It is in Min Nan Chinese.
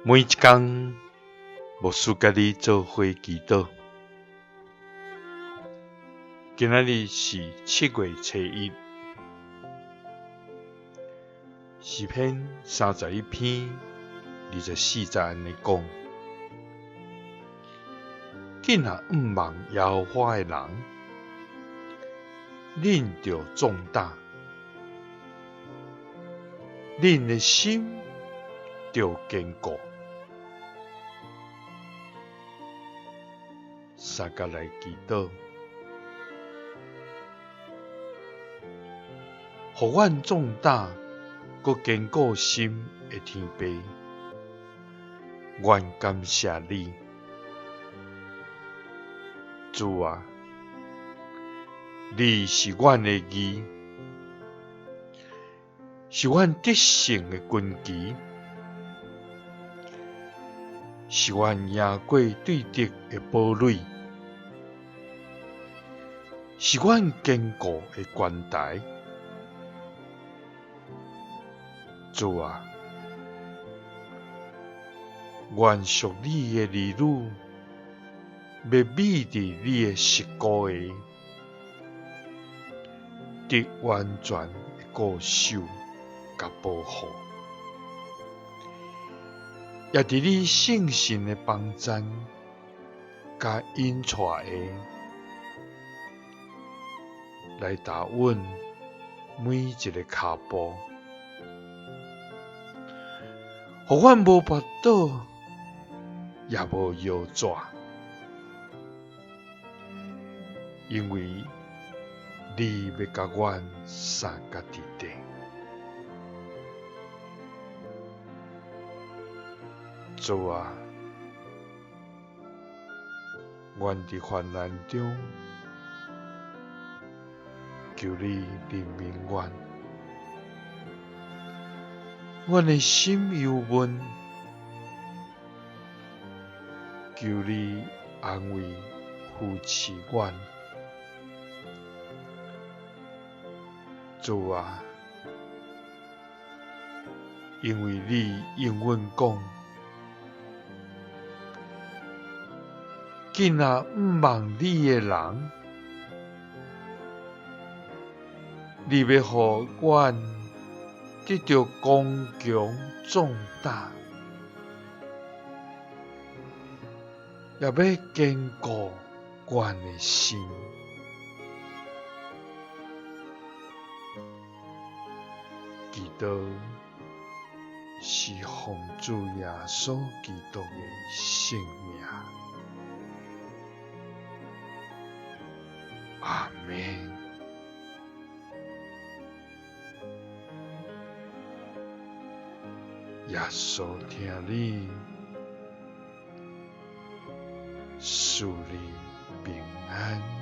每一工，牧師佮你做伙祈禱。今仔日是7月初1，詩篇31篇24節按呢講：囝若向望耶和華的人，恁著壯膽，恁的心著堅固。相佮來祈禱，予阮壯膽，閣堅固心的天父，阮感謝你，主啊，你是阮的義，是阮得勝的根基，是阮贏過對敵的堡壘，是阮堅固的關台。主啊，阮屬你的兒女，欲覕佇你的實膏下，得完全的顧守佮保護，也佇你聖神的幫贊佮引帶下，來踏穩每一个跤步，予阮無跋倒，也無搖逝，因為你欲共阮相佮佇底。主啊，阮佇患難中，求你憐憫阮，阮的心憂悶，求你安慰扶持阮。主啊，因為你應允講，囝若向望你的人，你欲予阮得著剛強壯膽，也欲堅固阮的心。祈禱是奉主耶穌基督的聖名。阿們。耶穌疼你，賜你平安。